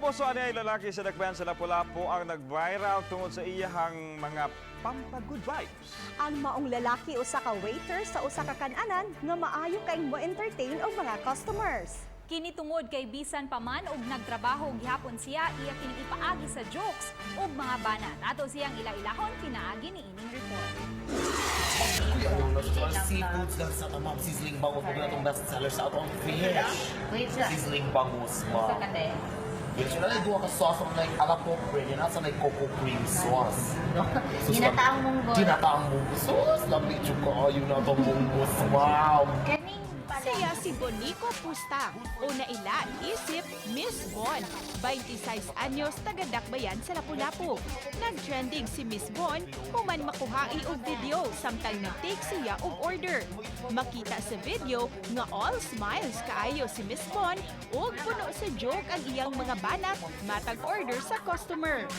Kapuso, ani ay lalaki sa Dakbayan sa Lapu-Lapu ang nag-viral tungod sa iyahang mga pampa-good vibes. Ang maong lalaki usa ka waiter sa usa ka kan-anan nga maayo kay mo-entertain og mga customers. Kini tungod kay bisan pa man og nagtrabaho gihapon siya, iya kining ipaagi sa jokes ug mga banat. Ato siyang ila-ilahon pinaagi ni ining report. Seafoods lang sa ma'am. Sizzling bangus mo na itong best seller sa atong fish. Sizzling bangus, ma'am. Yes, yun ay duha ka sauce ang like ala pork bread, yun nasa like coco cream sauce. Sus, Ginataang munggo. Ginataang munggo sauce. Lami jud kaayo na itong munggos, ma'am. Kaning pala. Siya si Bonico Pusta o naila isip Miss Bon, 26 anyos, taga Dakbayan sa Lapu-Lapu. Nag-trending si Miss Bon human makuha'i og video samtang nag-take siya og order. Makita sa video nga all smiles kaayo si Miss Bon ug puno sa joke ang iyang mga banat matag order sa customer.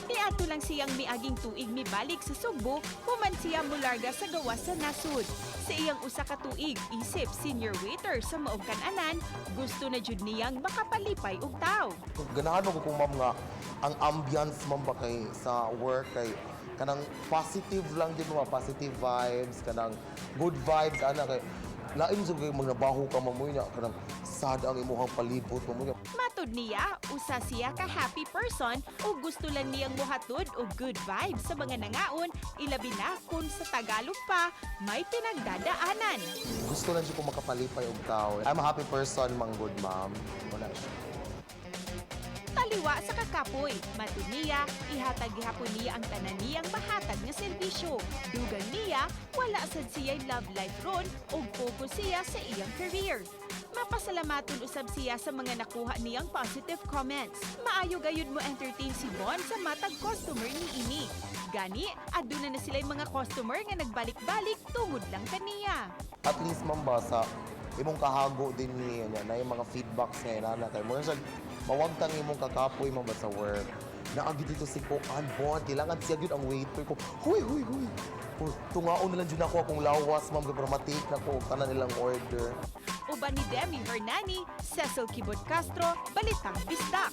Niadto lang siyang miaging tuig mibalik sa Sugbo human siya mularga sa gawas sa nasud. Sa iyang usa ka tuig isip senior waiter sa maong kan-anan, gusto na jud niyang makapalipay og tawo. Ganahan mo ko kung ma'am nga ang ambience, ma'am, ba kay sa work kay kanang positive lang din mo, positive vibes, kanang good vibes ana, kay lain sa kay mga nabaho ka, ma'am, nya kanang sad ang imuhang palibot, ma'am, nya. Matud niya, usa siya ka happy person ug gusto lang niyang mohatod og good vibes sa mga nangaon, ilabi na kung sa Tagalog pa may pinagdadaanan. Gusto lang siya kung makapalipay og tao. I'm a happy person man good, ma'am. Wala siya. Taliwa sa kakapoy, matud niya, ihatag gihapon niya ang tanan niyang mahatag nga serbisyo. Dugang niya, wala sad siya'y love life ron ug focus siya sa iyang career. Mapasalamaton usab siya sa mga nakuha niyang positive comments. Maayo gayud mo entertain si Bon sa matag customer ni ini. Gani, aduna na sila'y mga customer nga nagbalik-balik tungod lang kaniya. At least, ma'am ba, sa imong kahago din niya niya na yung mga feedbacks niya na kay mo siya mawagtang imong kakapoy, ma'am ba, sa work. Naagi dito si Kuan Bon, kailangan siya gyud ang waiter ko. Huy, huy, huy. Oh, tungaon na lang jud ako akong lawas, ma'am, kay para ma-take na ko og tanan nilang order. Uban ni Demi Hernani, Cecil Kibot Castro, Balitang Bisdak.